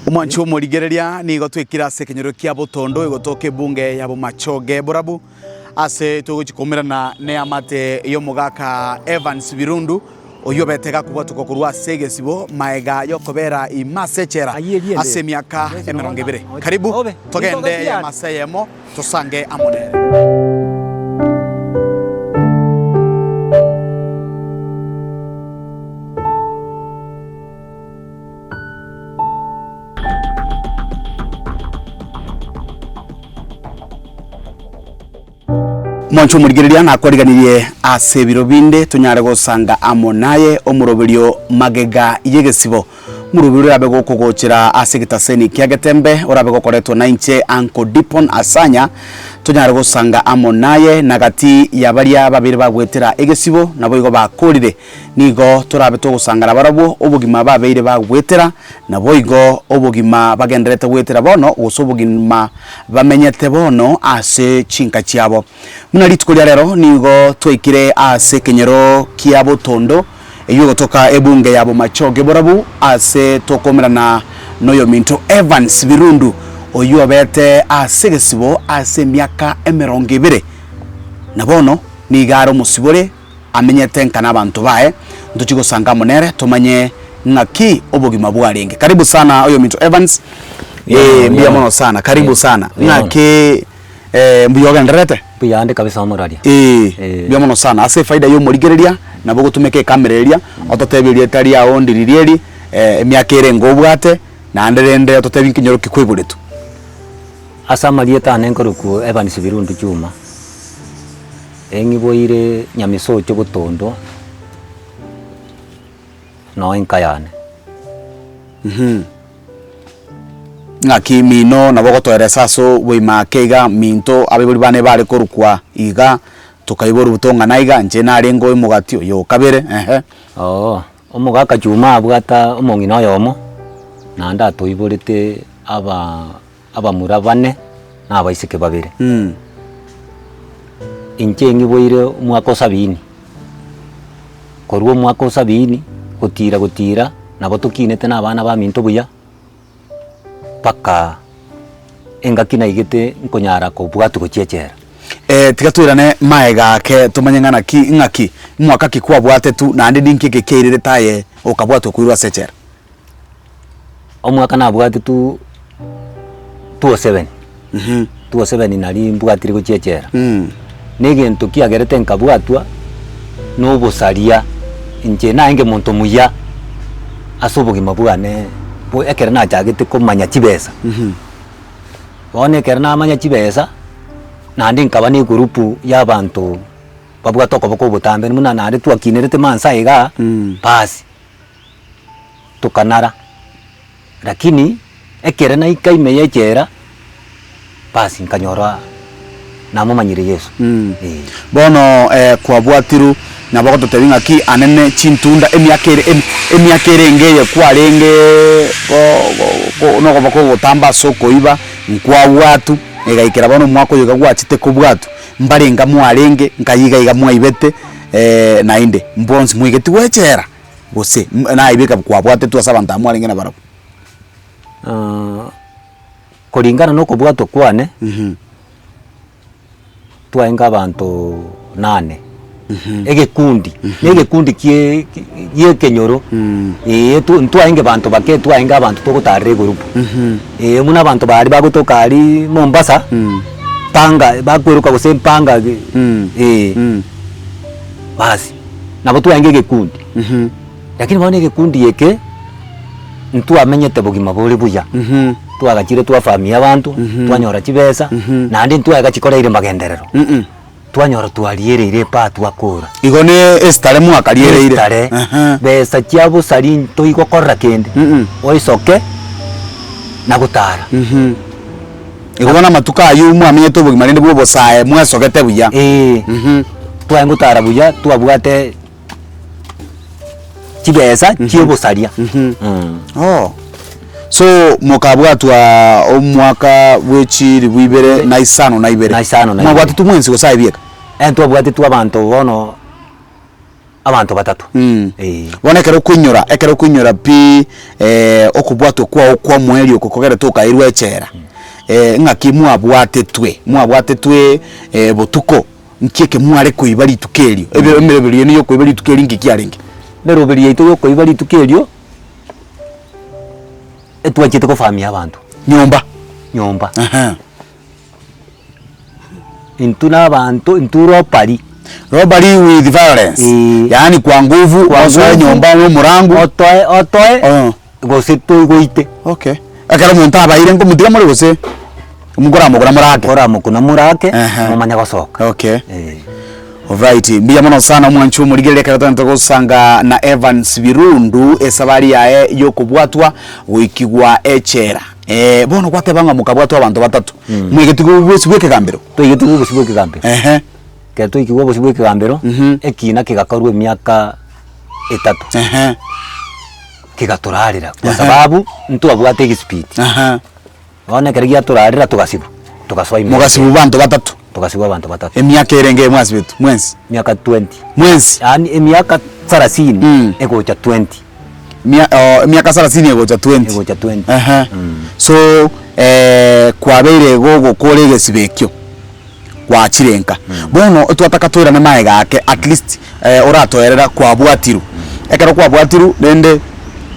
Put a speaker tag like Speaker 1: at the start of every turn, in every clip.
Speaker 1: Omwanchi omorigereria nigo twekire ase ekenyoro kia Botondo egotoka ebunge ya Bomachoge Borabu ase togochi koumerana neamate y'omogaka Evans Birundu oyio obete gakobwatoka korwa ase egesibo maega yokobera ime ase echela ase emiaka emerongo ebere. Karibu togende eyemo ase eyemo tosange amo nere. Mwanche omorigereria nakwariganirie ase ebiro binde tonyare gosanga amo naye omoroberio magega y'egesibo. Omoroberio orabe gokogochera ase egetaseni kia Getembe orabe gokoretwa nainche Uncle Dipon Asanya tonyare gosanga amo naye na gati ya baria babeire bagwetera egesibo naboigo bakorire Nigo torabe togosanga nabarabwo obogima babeire bagwetera, naboigo obogima bagendererete gwetera bono, gose obogima bamenyete bono ase chinka chiabo. Buna rituko ria rero nigo twaikire ase ekenyoro kia Botondo, eyio egotoka ebunge ya Bomachoge Borabu, ase tokomerana noyominto Evans Birundu, oyio obete ase egesibo ase emiaka emerongo ebere, na bono nigo are omosibore amenyete nka nabanto baye, ntochie gosanga amo nere tomanye ng'aki obogima bwarenge. Karibu sana oyominto Evans, eh mbuya mono sana, karibu sana. Ng'aki eh mbuya ogendererete?
Speaker 2: Mbuya ande kabisa omoraria.
Speaker 1: Eh, mbuya mono sana. Ase efaida ya omorigereria, nabo ogotumeka ekamera eria, ototebie erieta riao ndiriri eri, emiaka ere enga obwate, naende rende ototebie nkinyoro ki kwaiboretwe.
Speaker 2: Ase amarieta ane nkorokwa Evans Birundu Juma. Eng'iboire nyamisocho botondo noo enka yane.
Speaker 1: Ng'aki mino nabo ogotoeresa ase oboima ake iga minto abaibori bane bare korokwa iga, tokaiborwa tong'ana iga, inche narenge omogati oyo okabere ehe.
Speaker 2: Oo, omogaka Juma abwate omong'ina oyomo, naende atoiborete aba. abamura bane na abaiseke babere. Inche ng'iboire omwaka o sabini, korwa omwaka o sabini gotira gotira nabo tokinete na abana baminto buya, mpaka engaki naigete nkonyara kobwatwa gochia echela.
Speaker 1: Tiga toirane maega ake tomanye ng'a naki ng'aki mwaka ki kwabwatetwe naende ninki eke kiairerete aye okabwatwa koirwa ase echela.
Speaker 2: Omwaka nabwate two 207, 207 nari mbwatire gochia echela. Na egento kiagerete nkabwatwa, na obosaria, inche narenge monto muya ase obogima bwane bo ekero nachagete komanya chibesa. Bono ekero namanya chibesa, naende nkaba na egurupu ya abanto babwate okoboko obotambe buna naende twakinerete mansa igaa, basi. tokanara, lakini ekere naika ime y'echela, basi nkanyora namomanyire Yeso, eh.
Speaker 1: Bono kwabwatirwe nabo ogototebia ng'aki anene chintunda emiaka ere emi emiaka erenge eye kwarenge go go nokoboko ogotamba ase okoiba nkwabwatwa, egaikera bono omwaka oyo iga gwachete kobwatwa, mbarenga mwarenge nkai iga iga mwaibete naende mbonsi mwaigetiwe echela. Gose naibeka kwabwatetwe ase abanto aba mwarenge nabarabwo.
Speaker 2: Koringana na okobwatwa kwane, twarenge abanto nane, egekundi, na egekundi kie gie ekenyoro, eeh tu ntwarenge banto bake twarenge abanto togotarera egurupu, eh buna abanto baria bagotoka aria Mombasa, panga bakweroka gose mpanga eh, basi. Nabo twarenge egekundi, lakini bono egekundi eke, ntwamenyete bogima bore buya, twagachire twafamia abanto, twanyora chibesa, naende ntwagachikoreire magenderero, twanyora twariereire epaa twakora.
Speaker 1: Igo ne esitare mwakariereire.
Speaker 2: Esitare, besa chia bosari ntoigokorera kende, oisoke na gotara.
Speaker 1: Igo bono amatuko ayio mwamenyete obogima rende bwa obosae mwesogete buya.
Speaker 2: Eeh, tware gotara buya twabwate chibesa chia obosaria.
Speaker 1: Oh, so mokabwatwa omwaka bwe chilifu ibere na isano na ibere.
Speaker 2: Na isano na ibere.
Speaker 1: Mwabwatetwe mwensi gose aye bieka?
Speaker 2: Ntwabwatetwe abanto bono. Abanto batato. Eeh.
Speaker 1: Bono ekero okoinyora, ekero okoinyora pi okobwatwa kwao kwa omoerio oko kogerete okairwa echela, ng'aki mwabwatetwe, mwabwatetwe botuko, nki eke mware koiba rituko erio? Ebe emeroberi yaino ya okoiba rituko erio nki kiarenge?
Speaker 2: Emeroberi yaito ya okoiba rituko erio, etwanchete kofamia abanto.
Speaker 1: Nyomba.
Speaker 2: Nyomba.
Speaker 1: Ehe.
Speaker 2: Intwe na abanto, intwe robbery.
Speaker 1: Robbery with violence.
Speaker 2: Eeh.
Speaker 1: Yaani kwa nguvu,
Speaker 2: Kwa
Speaker 1: osoe
Speaker 2: nguvu.
Speaker 1: nyomba na omorangu.
Speaker 2: Otoe otoe,
Speaker 1: Oh.
Speaker 2: gose togoite.
Speaker 1: Okay. Ekero omonto abaire nkomotiga more gose nkoramokuna morake?
Speaker 2: Nkoramokuna morake,
Speaker 1: Ehe.
Speaker 2: momanye gosoka.
Speaker 1: Okay.
Speaker 2: Eh.
Speaker 1: Alright, mbuya mono sana omwanchi omorigereria ekero togente gosanga na Evans Birundu esabari yaye yokobwatwa goikigwa echela. Eh, bono gwateba ng'a mokabwatwa abanto batato, mwegetigwe obosio bw'ekegambero?
Speaker 2: Twaigetigwe obosio bw'ekegambero.
Speaker 1: Ehe.
Speaker 2: Ekero twaikigwe obosio bw'ekegambero, ekina kegakorwa emiaka etato.
Speaker 1: Ehe.
Speaker 2: Kegatorarera kwa sababu ntwabwate egesipiti.
Speaker 1: Aha.
Speaker 2: Bono ekero giatorarera togasibwa, togasoa ime.
Speaker 1: Mogasibwa abanto batato?
Speaker 2: Togasibwa abanto batato.
Speaker 1: Emiaka erenge mwasibetwe mwensi?
Speaker 2: Emiaka twenty.
Speaker 1: Mwensi?
Speaker 2: Yaani emiaka sarasini egocha twenty.
Speaker 1: Mia oh emiaka sarasini egocha twenty.
Speaker 2: Egocha twenty.
Speaker 1: Ehe. So kwabeire igo ogokora egesibo ekio, gwachire nka. Bono twataka toirane magega ake at least oratoerera kwabwatirwe. Ekero kwabwatirwe rende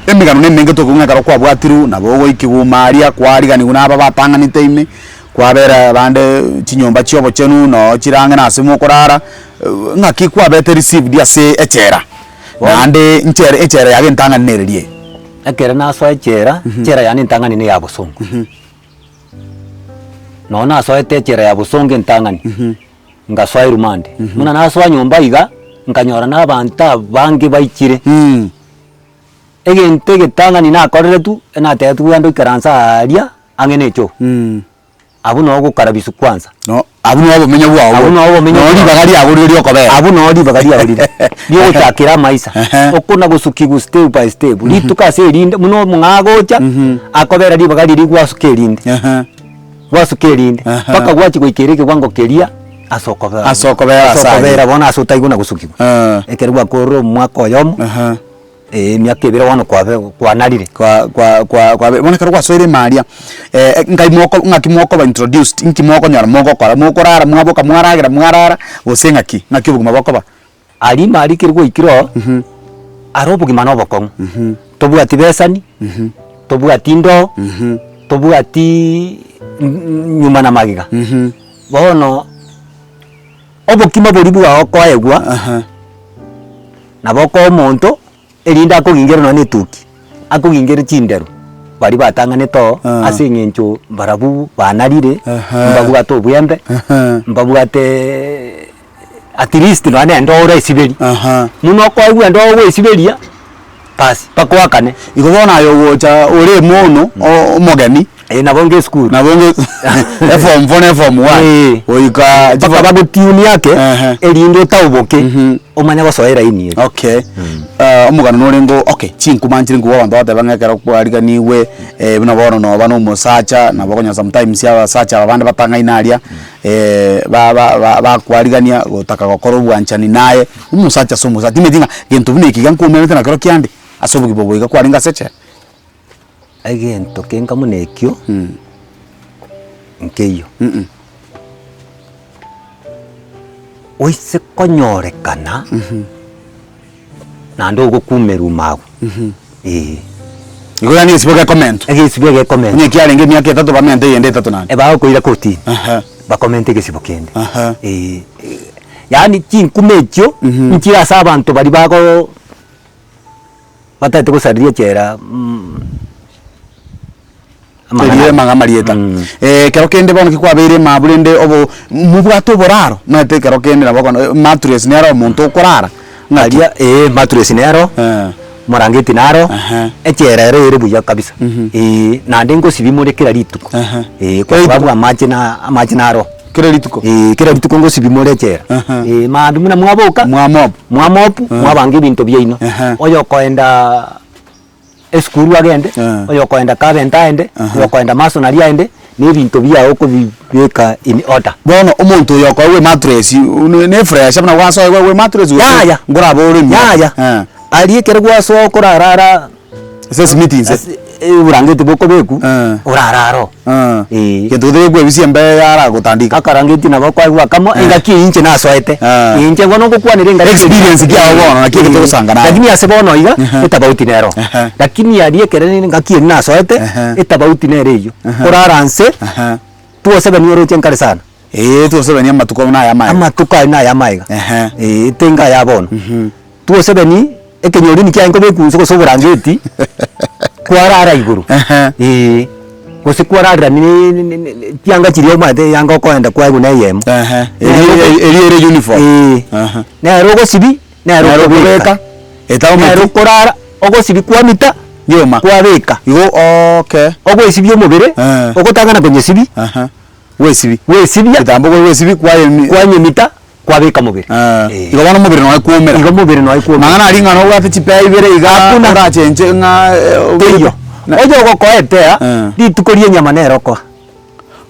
Speaker 1: emegano na emenge tokobua ng'a ekero kwabwatirwe nabo ogoikigwa ime aria kwariganiwa na aba batang'anete ime, kwabera abande chinyomba chia obochenu noo chire ang'e na ase mokorara, ng'aki kwabete received ase echela. Naende nchere echela yago entang'ani nereria eye.
Speaker 2: Ekero nasoa echela, echela yane entang'ani ne ya bosongo. Nonye nasoete echela ya bosongo entang'ani, ngasoa erumande. Buna nasoa nyomba iga, nkanyora na abanto abange baichire. Egento egetang'ani nakoreretwe, enatebetigwe genda oikaranse aaria ang'e na echoo. Abwo noo ogokarabiswa kwanza.
Speaker 1: No, abwo noo obomenyo bwao
Speaker 2: Abwo noo obomenyo
Speaker 1: Noo
Speaker 2: bwao.
Speaker 1: ribaga riago rire riokobera.
Speaker 2: Abwo noo ribaga riao rire, riogochakera amaisa,
Speaker 1: Ehe.
Speaker 2: okona gosukigwa step by step, rituko ase erinde, buna omong'aa agocha, akobera ribaga riria gwasuka erinde,
Speaker 1: Ehe.
Speaker 2: gwasuka erinde,
Speaker 1: Ehe.
Speaker 2: mpaka gwachia goikera ekewango keria ase okobera.
Speaker 1: Ase okobera
Speaker 2: Ase
Speaker 1: ase ayio.
Speaker 2: okobera bono ase otaigwa na gosukigwa.
Speaker 1: Eh.
Speaker 2: Ekero gwakorire omwaka oyomo.
Speaker 1: Ehe.
Speaker 2: Eeh emiaka ebere bono kwabe kwanarire.
Speaker 1: Kwa kwa kwa kwabe bono ekero gwasoire ime aria, nkai moko ng'aki mokoba introduced, nki mokonyora mogokora, mokorara mwaboka mwaragera mwarara, gose ng'aki, ng'aki obogima bokoba?
Speaker 2: Aria ime aria ekero gwaikire oo, are obogima na obokong'u, tobwati besani, tobwati ndoo, tobwatiiii nyuma na magega, bono obokima boria bwao okoegwa. Nabo okoa omonto, erinde akogingere nonya na etuki, akogingere chinderu, baria batang'anete oo, ase eng'encho barabwo banarire, mbabwate obwembe, mbabwateeee at least nonya na endoo oraesiberie. Buna okoegwa endoo ogoesiberia, basi bakoakane.
Speaker 1: Igo bono aye ogocha ore emono, o- omogeni.
Speaker 2: Eh nabo nge esukuru.
Speaker 1: Nabo nge eform four na eform one.
Speaker 2: Eh.
Speaker 1: Goika
Speaker 2: Mpaka bagotune ake,
Speaker 1: Ehe.
Speaker 2: erinde otaoboke, omanye gosoa eraini ere.
Speaker 1: Okay. Omogano norenge okay, chinkuma nchire nkobua abanto bagoteba ng'a ekero kwariganiwe buna bono noba na omosacha, nabo okonyora sometimes abasacha aba bande batang'aine aria, ba- ba- ba- bakwarigania gotaka gokora obwanchani naye, omosacha ase omosacha, timanyeti ng'a gento buna eke iga nkoumerete nakero kiande, ase obogima obo iga kwarenge ase echela.
Speaker 2: Egento kenga buna ekio, nkeiyo. Oise konyorekana, naende ogokumerwa ime agwo, eh.
Speaker 1: Igo yaani egesibo gekomentwa.
Speaker 2: Egesibo egekomentwa.
Speaker 1: Onye kiarenge emiaka etato bamente eyende etato naende.
Speaker 2: Ebagokoira kotini,
Speaker 1: Ehe.
Speaker 2: bakomente egesibo kende,
Speaker 1: Ehe.
Speaker 2: eh. Yaani chinkuma echio, nchire ase abanto baria bago. Batagete gosareria echela amang'ana
Speaker 1: Erio
Speaker 2: aya.
Speaker 1: amang'ana amarieta. Ekero kende bono ki kwabeire emabu rende obo mobwate oboraro, omanyete ekero kende nabo okonyora mattress nere omonto okorara, ng'aki?
Speaker 2: Aria eh mattress nero,
Speaker 1: Eh.
Speaker 2: omorangeti naro,
Speaker 1: Ehe.
Speaker 2: echela ero ere buya kabisa, eh naende ngosibia more kera rituko,
Speaker 1: Ehe.
Speaker 2: eh kwa
Speaker 1: Kera
Speaker 2: sababu
Speaker 1: rituko?
Speaker 2: amache na amache naro.
Speaker 1: Kera rituko?
Speaker 2: Eh kera rituko ngosibia more echela,
Speaker 1: Ehe.
Speaker 2: eh maambia buna mwaboka.
Speaker 1: Mwamop.
Speaker 2: Mwamop, mwabanga ebinto biaino,
Speaker 1: Ehe.
Speaker 2: oyokoenda esukuru agende,
Speaker 1: Eh.
Speaker 2: oyokoenda Cavent aende,
Speaker 1: Aha.
Speaker 2: oyokoenda masonary aende. Na ebinto biao okobibeka in order.
Speaker 1: Bono omonto oyo okoegwa emattress ne efresh buna gwasoa oegwe emattress gose
Speaker 2: Yaya.
Speaker 1: nkorabe ore ime?
Speaker 2: Yaya.
Speaker 1: Eh.
Speaker 2: Aria ekero gwasoa okorarara
Speaker 1: Ase esimiti inse.
Speaker 2: ase oborangeti bokobekwa,
Speaker 1: Eh.
Speaker 2: orarare oo.
Speaker 1: Eh.
Speaker 2: Eeh.
Speaker 1: Gento gete gekwebisia embe yaragotandika.
Speaker 2: Akarangeti nabo okoegwa akamo, engaki eyio inche nasoete.
Speaker 1: Eh.
Speaker 2: Inche bono ngokwanera engaki
Speaker 1: Experience kiago bono naki egento ogosanga naye.
Speaker 2: Lakini ase bono iga,
Speaker 1: Ehe.
Speaker 2: etabauti nero.
Speaker 1: Ehe.
Speaker 2: Lakini aria ekere engaki eria nasoete,
Speaker 1: Ehe.
Speaker 2: etabauti nere eyio.
Speaker 1: Ehe.
Speaker 2: Korara nse,
Speaker 1: Ehe.
Speaker 2: twosebeni oroche nkare sana.
Speaker 1: Eeh twosebeni amatuko buna aya amaega.
Speaker 2: Amatuko aye naya amaega.
Speaker 1: Ehe.
Speaker 2: Eeh tenga aya bono. Twosebeni, ekenyorini kiaye nkobekwa inse gose oborangeti, kwarara igoro.
Speaker 1: Ehe.
Speaker 2: Eeh, gose kwararera ne chianga chiria omanyete eyanga okoenda kwaegwa na eyemo.
Speaker 1: Ehe, eri eri ere uniform.
Speaker 2: Eeh.
Speaker 1: Ehe.
Speaker 2: Nere ogosibia, nere
Speaker 1: Nere
Speaker 2: okobeka.
Speaker 1: okobeka, etaometi.
Speaker 2: Nere okorara, ogosibia kwamita,
Speaker 1: Rioma.
Speaker 2: kwabeka.
Speaker 1: Igo okay.
Speaker 2: Ogoesibia omobere,
Speaker 1: Eh.
Speaker 2: ogotang'ana konyesibia,
Speaker 1: Aha. Gwesibia.
Speaker 2: gwesibia,
Speaker 1: Kitambo gwesibia kwayemi.
Speaker 2: kwanyemita, kwabeka mobere.
Speaker 1: Eh, igo bono omobere noe kwomera.
Speaker 2: Igo omobere noe kwomera.
Speaker 1: Mang'ana aria ng'a nobwate chipea ibere iga
Speaker 2: Hakuna.
Speaker 1: orachenche ng'a eh,
Speaker 2: Teiyo.
Speaker 1: Na-
Speaker 2: Onye ogokoa epea,
Speaker 1: Eh.
Speaker 2: rituko ria enyama nere okoa.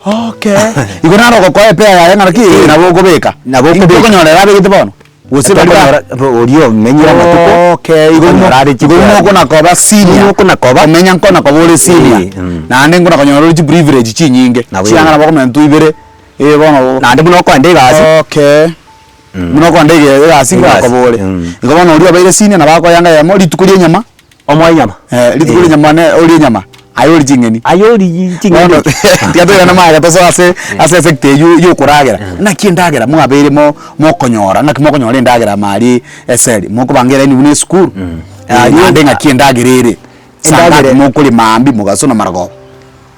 Speaker 1: Okay. Igo naro ogokoa epea yaye ng'a naki eh, nabo okobeka.
Speaker 2: Nabo okobeka.
Speaker 1: Okonyora ere abegete bono. Gose baria ba-
Speaker 2: Tokonyora oria omenyire amatuko,
Speaker 1: Okay, igo
Speaker 2: okonyora are
Speaker 1: igo
Speaker 2: chipea.
Speaker 1: mokona koba senior.
Speaker 2: Mokona koba.
Speaker 1: Komenya nkona koba ore senior.
Speaker 2: Eh, mm.
Speaker 1: Naende nkona konyora ore chiprivilege chinyinge.
Speaker 2: Nabo
Speaker 1: Chianga
Speaker 2: igo.
Speaker 1: nabo okomentwa ibere. Eh bono
Speaker 2: Naende buna okoenda egasi.
Speaker 1: Okay. Buna okoenda ege- egasi
Speaker 2: Egasi,
Speaker 1: ngokoba ore.
Speaker 2: mm.
Speaker 1: Igo bono oria obeire senior nabo akoyanga eyemo rituko ria enyama,
Speaker 2: Omoe enyama.
Speaker 1: eh, rituko ria enyama ne orie enyama, aye orie ching'eni.
Speaker 2: Aye orie ching'eni.
Speaker 1: Bono tiga toirane magega tosoe ase ase esector eywo ya okoragera. Naki endagera mwabeire mo mokonyora, ng'aki mokonyora endagera ime aria eseri, mokobanga eraini buna esukuru? Naende ng'aki endagera ere? Saa ngapi
Speaker 2: Endagera-
Speaker 1: mokorema maambia, mogaso na marogoba?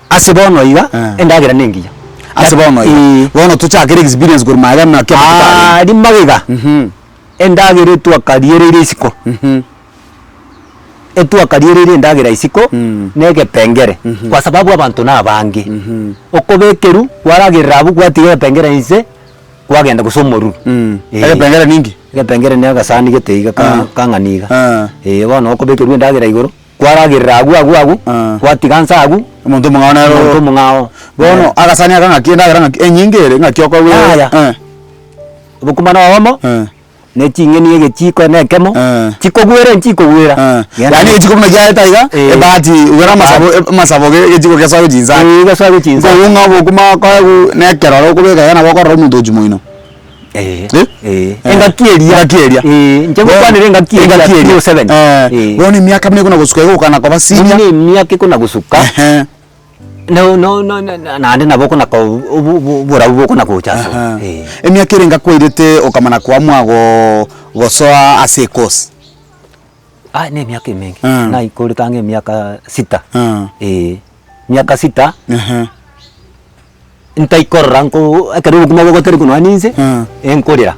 Speaker 2: Ase bono iga,
Speaker 1: Eh.
Speaker 2: endagera nengiya.
Speaker 1: Ase bono iga.
Speaker 2: Ee.
Speaker 1: Bono tochakere experience korwa magega naki amatuko arenge.
Speaker 2: Aria magega,
Speaker 1: Mhm.
Speaker 2: endagera etwakariereire isiko,
Speaker 1: Mhm.
Speaker 2: etwakariereire endagera isiko,
Speaker 1: Mm.
Speaker 2: na egepengere, kwa sababu abanto na abange. Okobekerwa, kwaragerera abwo gwatiga egepengere inse, kwagenda gose omoruru.
Speaker 1: Mm.
Speaker 2: Ee.
Speaker 1: Egepengere ninki?
Speaker 2: Egepengere na agasani gete iga ka
Speaker 1: Ah.
Speaker 2: kang'ani iga.
Speaker 1: Ah.
Speaker 2: Ee bono okobekerwa endagera igoro. Kwaragerera agwo agwo agwo,
Speaker 1: Ah.
Speaker 2: gwatiga nse agwo,
Speaker 1: Omonto omong'ao nere
Speaker 2: omonto omong'ao.
Speaker 1: Bono agasani aka ng'aki endagera ng'aki enyinge ere ng'aki okoigwa
Speaker 2: Yaya.
Speaker 1: eh.
Speaker 2: Obokima na obomo,
Speaker 1: Eh.
Speaker 2: ne ching'eni egechiko na ekemo,
Speaker 1: Eh.
Speaker 2: chikogwera nchikogwera.
Speaker 1: Eh.
Speaker 2: Genda
Speaker 1: Yaani egechiko buna kiaeta iga,
Speaker 2: Eh.
Speaker 1: ebahati igoro amasabo amasabo ge egechiko gesoe gochia inse ake.
Speaker 2: Eh, gesoe gochia inse.
Speaker 1: Nkoigwa ng'a obokima okoegwa na ekerore okobeka iga nabo okorora omonto ochia moino.
Speaker 2: Eh,
Speaker 1: Eh?
Speaker 2: eh, engaki eria.
Speaker 1: Engaki eria.
Speaker 2: Eh, inche ngokwanera engaki eria
Speaker 1: Engaki eria.
Speaker 2: 2007.
Speaker 1: Eh,
Speaker 2: Eh.
Speaker 1: bono emiaka buna ekona gosuka iga okana koba senior.
Speaker 2: Buna emiaka ekona gosuka,
Speaker 1: Ehe.
Speaker 2: no no no no na- naende nabo okona ko obo obo oborabu bokona gocha ase
Speaker 1: Aha.
Speaker 2: ore, eh.
Speaker 1: Emiaka ere ngakwairete okamana koamua go gosoa ase ekosi.
Speaker 2: Ah, na emiaka emenge,
Speaker 1: Mm.
Speaker 2: naikorete ang'e emiaka sita,
Speaker 1: Mm.
Speaker 2: eh, miaka sita.
Speaker 1: Ehe.
Speaker 2: Ntaikorora nko ekero obokima bogoterekwa nonya ninse,
Speaker 1: Mm.
Speaker 2: enkorera.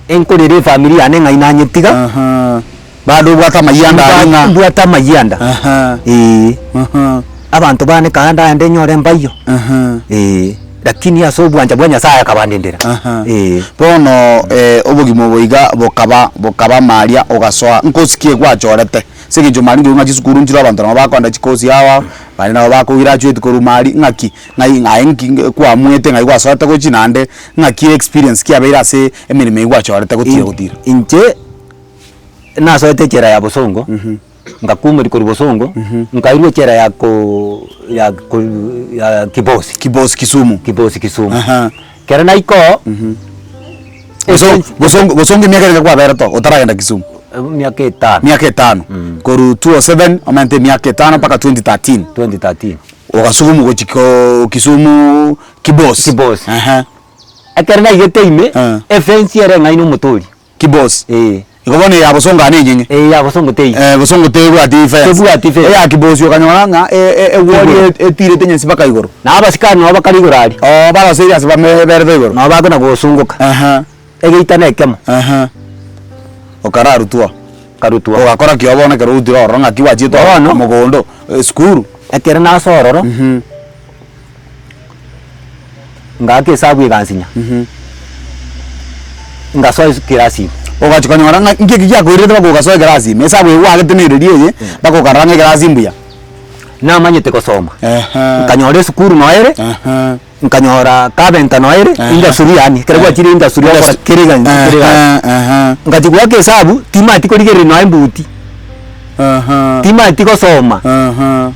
Speaker 2: Enkorera efamiri yane ng'ai nanyetiga,
Speaker 1: Aha. Bado obwate amayianda aria ng'a.
Speaker 2: Mbwate amayianda,
Speaker 1: Aha.
Speaker 2: eeh.
Speaker 1: Aha.
Speaker 2: Abanto bane kaa ndaende nyore mbaiyo,
Speaker 1: Aha.
Speaker 2: eeh, lakini ase obwancha bwa Nyasaye akabandendera,
Speaker 1: Aha.
Speaker 2: eeh.
Speaker 1: Bono obogima obo iga bokaba bokaba maria ogasoa nkosikie gwachorete. Ase eng'encho mari nkoigwa ng'a chisukuru nchire abanto nabo bakoenda chikosi ao ao, baria nabo bakograduate korwa mari ng'aki ng'ai aye nki kwamuete ng'ai gwasoete gochia naende ng'aki experience kiabeire ase emeremo eywo gwachorete gotira gotira.
Speaker 2: Inche nasoete echela ya bosongo, ngakumeria korwa bosongo, nkairwa echela ya koo ya ko ya kibosi.
Speaker 1: Kibosi Kisumu.
Speaker 2: Kibosi Kisumu.
Speaker 1: Aha.
Speaker 2: Ekero naika oo.
Speaker 1: Boso bosongo bosongo emiaka erenge kwaberete oo otaragenda Kisumu?
Speaker 2: Emiaka etano.
Speaker 1: Emiaka etano. Korwa 2007 omanyete emiaka etano mpaka 2013.
Speaker 2: 2013.
Speaker 1: Ogasugumu gochia koo Kisumu Kibos.
Speaker 2: Kibos.
Speaker 1: Ehe.
Speaker 2: Ekero naigete ime,
Speaker 1: Eh.
Speaker 2: efence ere eng'aini omotoria.
Speaker 1: Kibos.
Speaker 2: Eh.
Speaker 1: Igo bono eya bosongo aa nenyeng'e.
Speaker 2: Eye ya bosongo teiyo.
Speaker 1: Eh, bosongo tebwati fence.
Speaker 2: Tebwati fence.
Speaker 1: Eya kibosi okanyora ng'a e- e- ewori
Speaker 2: Igoro.
Speaker 1: etirete nyasi mpaka igoro.
Speaker 2: Na abasikari nabo bakare igoro aria.
Speaker 1: Oo baroseire ase bame berete igoro.
Speaker 2: Nabo bakona gosungoka.
Speaker 1: Aha.
Speaker 2: Egeita na ekemo.
Speaker 1: Aha. Okararutwa.
Speaker 2: Nkarutwa.
Speaker 1: Ogakora ki bono ekero orutire ororo ng'aki gwachiete ororo
Speaker 2: Bono.
Speaker 1: mogondo, esukuru.
Speaker 2: Ekero nase ororo, ngaaka esabu egansinya, ngasoa ase ekerasi ime.
Speaker 1: Ogachia konyora ng'a nki eki giakoirete mpaka ogasoa ekerasi ime, esabu eye gwagete nereri eye, mpaka okarora ng'a ekerasi mbuya.
Speaker 2: Namanyete gosoma.
Speaker 1: Ehe.
Speaker 2: Nkanyora esukuru noyo ere,
Speaker 1: Ehe.
Speaker 2: nkanyora carpenter noyo ere,
Speaker 1: Ehe.
Speaker 2: industry yaani, ekero gwachire industry ogokora kera egento kera egasi.
Speaker 1: Ehe, ehe.
Speaker 2: Ngachia goaka esabu, timanyeti korigereria nonya embuti,
Speaker 1: Ehe.
Speaker 2: timanyeti gosoma.
Speaker 1: Ehe.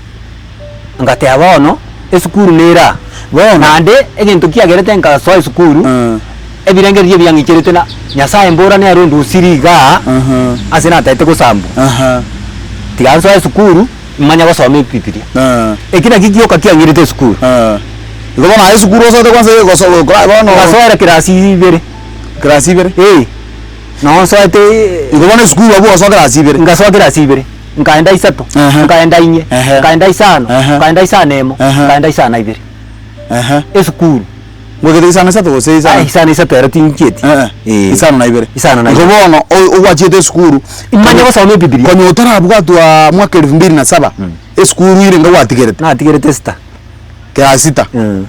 Speaker 2: Ngateba bono, esukuru nere aa.
Speaker 1: Bono.
Speaker 2: Naende egento kiagerete nkasoa esukuru, ebirengererio ebiang'icherete na Nyasaye mbora nere ondusirie igaa, ase natagete gosambwa. Tiga nsoe esukuru, manye gosoma ebibiria. Eki nakio gioka kiang'irete esukuru.
Speaker 1: Igo bono aye esukuru osoete kwanza goso gokora bono.
Speaker 2: Ngasoera kirasi ibere.
Speaker 1: Kirasi ibere?
Speaker 2: Eh, noo nsoete
Speaker 1: Igo bono esukuru abwo osoa kirasi ibere?
Speaker 2: Ngasoa kirasi ibere. Nkaenda isato,
Speaker 1: Ehe.
Speaker 2: nkaenda inye,
Speaker 1: Ehe.
Speaker 2: nkaenda isano,
Speaker 1: Ehe.
Speaker 2: nkaenda isano emo,
Speaker 1: Ehe.
Speaker 2: nkaenda isano na ibere.
Speaker 1: Ehe.
Speaker 2: Esukuru.
Speaker 1: Ngoigete isano isato gose isano?
Speaker 2: Aye, isano isato ero tinchieti.
Speaker 1: Eh,
Speaker 2: Eh.
Speaker 1: isano na ibere.
Speaker 2: Isano na
Speaker 1: Igo
Speaker 2: ibere.
Speaker 1: bono o- ogwachiete esukuru.
Speaker 2: Imanye gosoma ebibiria.
Speaker 1: Konya otarabwatwa mwaka elfu mbili na saba, esukuru ire nigo gwatigerete?
Speaker 2: Natigerete sita.
Speaker 1: Class sita?
Speaker 2: Mm.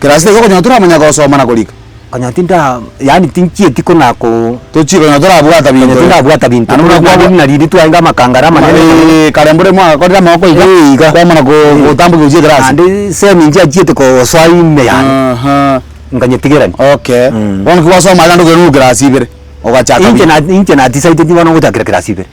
Speaker 1: Class sita igo konya toramanya gosoma na korika?
Speaker 2: Konya tinda yaani tinchieti kona ko.
Speaker 1: Tochie konya torabwata binto.
Speaker 2: Konya tindabwata binto.
Speaker 1: Naende buna
Speaker 2: Buna
Speaker 1: kwabwa-
Speaker 2: riria twaenga amakangara amanene.
Speaker 1: Eh, kare mbore mwagakorire amaboko iga.
Speaker 2: Eh, iga.
Speaker 1: Kwamana ko- gotamboka gochia ekerasi.
Speaker 2: Naende semi nchiachiete kosoa ime yane.
Speaker 1: Aha.
Speaker 2: Nkanyetigerania.
Speaker 1: Okay.
Speaker 2: Mm.
Speaker 1: Bono ki gwasoma naende okerwa class ibere, ogachaka
Speaker 2: Inche
Speaker 1: buya.
Speaker 2: na inche natisaideti bono ngochakera class ibere.